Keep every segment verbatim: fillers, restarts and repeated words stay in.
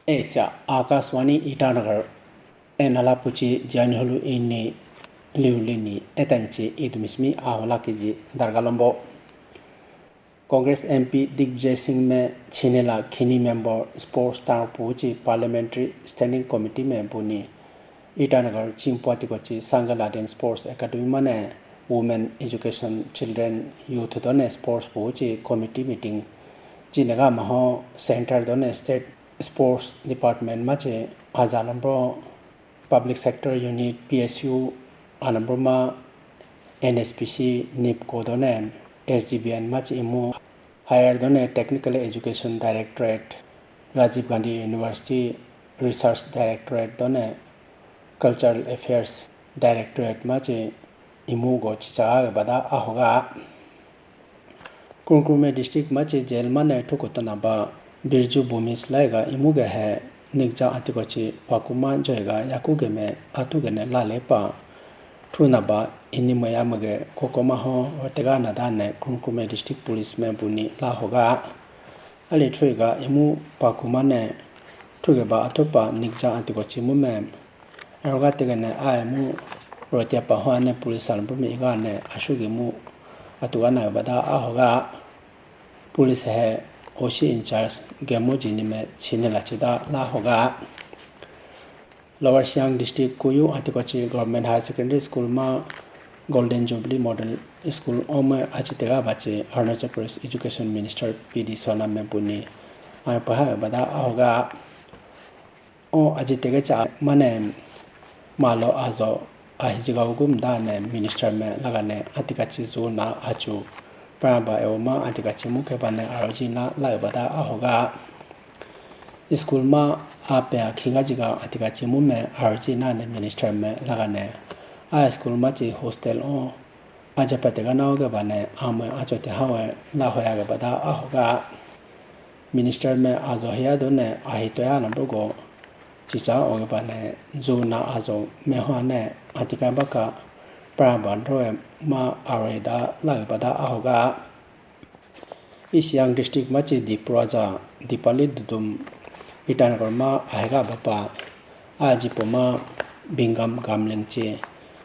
Echa Akashvani Itanagar. Enala puchi jani hulu ini liu lini etanchi idumismi ahola kiji dargalombo. Congress M P Digvijay Singh me chinela khini member sports tang puchi Parliamentary Standing Committee me buni Itanagar chingpwati kochi Sangha Laden Sports Academy mane Women Education, Children, Youth done sports puchi committee meeting chinaga maho center done state sports department machi ajalambro public sector unit, P S U, anambroma N H P C, nipco done S D B N machi imu higher done technical education directorate, Rajiv Gandhi University research directorate done cultural affairs directorate machi imu go chicha bada ahoga. Kurkume district machi jail mane thukutunaba Birju Bhumis laiga imuge he nikja atikochi pakuma joiga yakugeme atugene lalepa thunaba inimaya mage kokoma ho otega nadane Kurkume district police me buni lahoga. Ali thuiga imu pakuma ne thugeba atupa nikja atikochi mume Aroga tegene a imu rotia paho ane police albume igane ashugi mu atuga na bada ahoga police he O C in charge gemo jini me chine lachida lahoga. Lower Siang District Kuyu Atikochi Government Higher Secondary School ma Golden Jubilee Model School ome achitega bache Arunachal Pradesh Education Minister P D Sona me buni ayo paha bada ahoga. O aji tege cha mane malo ajo ahijiga ugum da ne minister me laga ne atikachi zu na achu praba eoma atikachi mukhe bane aroji na laga bada ahoga. School ma ape akhiga jiga atikachi mu me aroji na ne minister me laga ne a school ma chi hostel o Aja pate gana oge bane ame achote hawe la hoya ge bada ahoga. Minister me ajo hiya do ne ahi toya na bugo chicha oge bane ju na ajo me ho ne atika baka pra bandro e ma are da la ge bada ahoga. East Siang District machi Dipro aja Dipali Dudum Itanagar ma ahiga bapa ajipo ma Bingam Gamling chi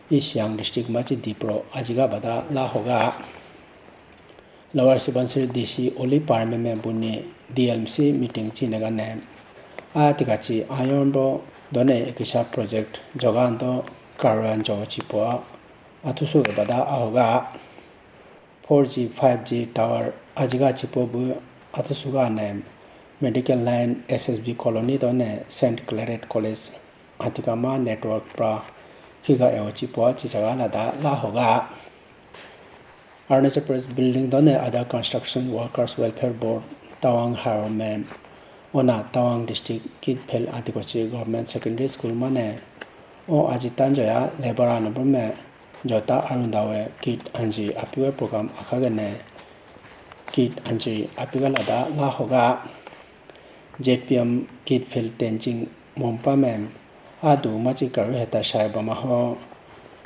East Siang District machi Dipro ajiga bada la hoga. Lower Subansiri D C Oli Parme me buni D L M C meeting chi naga ne a tikachi ayon do done ekisa project jogan do karwan jo chipo atusu bada ahoga. Four G, five G tower ajiga chipo bu atusuga ne Medical Line S S B Colony do ne Saint Claret College atika ma network pra khiga eo chipo chichaga lada la hoga. Arunachal Pradesh building do ne other construction workers welfare board Tawang Haro me ona Tawang district Kitphel atikochi government secondary school mane o aji tanjoya labour anabur me Jota Arundawe kit anji apiwe program akhagane kit anji apiga lada la hoga. Z P M kit field tenjing mompa mem adu machi karu heta shai bama ho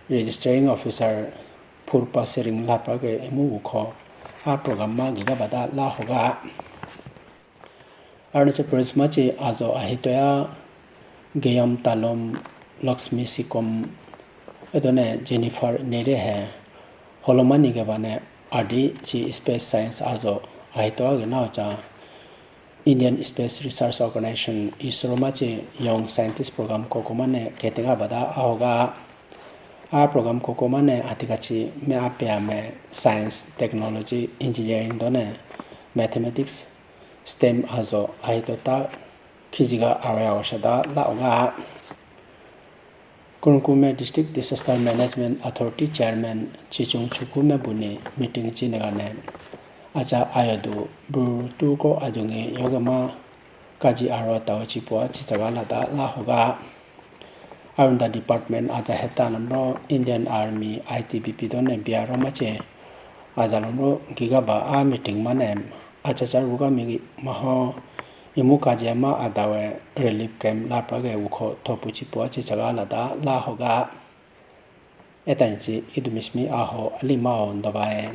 registering officer Purpa Sering lapa ke emu ukho a program ma giga bada la hoga. Arunachal Pradesh machi ajo ahitoya Geyam Talom Lakshmi Sikom edone Jennifer Nere he holomani ge bane adi chi space science ajo ahitoya ge naocha Indian Space Research Organization, ISRO, machi Young Scientist Program kokomane ketega bada ahoga. A program kokomane atikachi me apea me science, technology, engineering done mathematics, stem ajo ahito ta khijiga area oshada la oga. Kurkume District Disaster Management Authority Chairman Chichung Chukume buni meeting chinegane acha ayodu buru tuko adungi yogama kaji aro tawa chipo chichaga lada la hoga. Arunda department aja heta namro Indian Army I T B P done biaro mache aja namro gigaba a meeting mane acha charuga mi maho imu kaji ama adawe relief camp lapra ge ukho thopu chipo chichaga lada la hoga. Etanchi idumismi aho alimao dobae.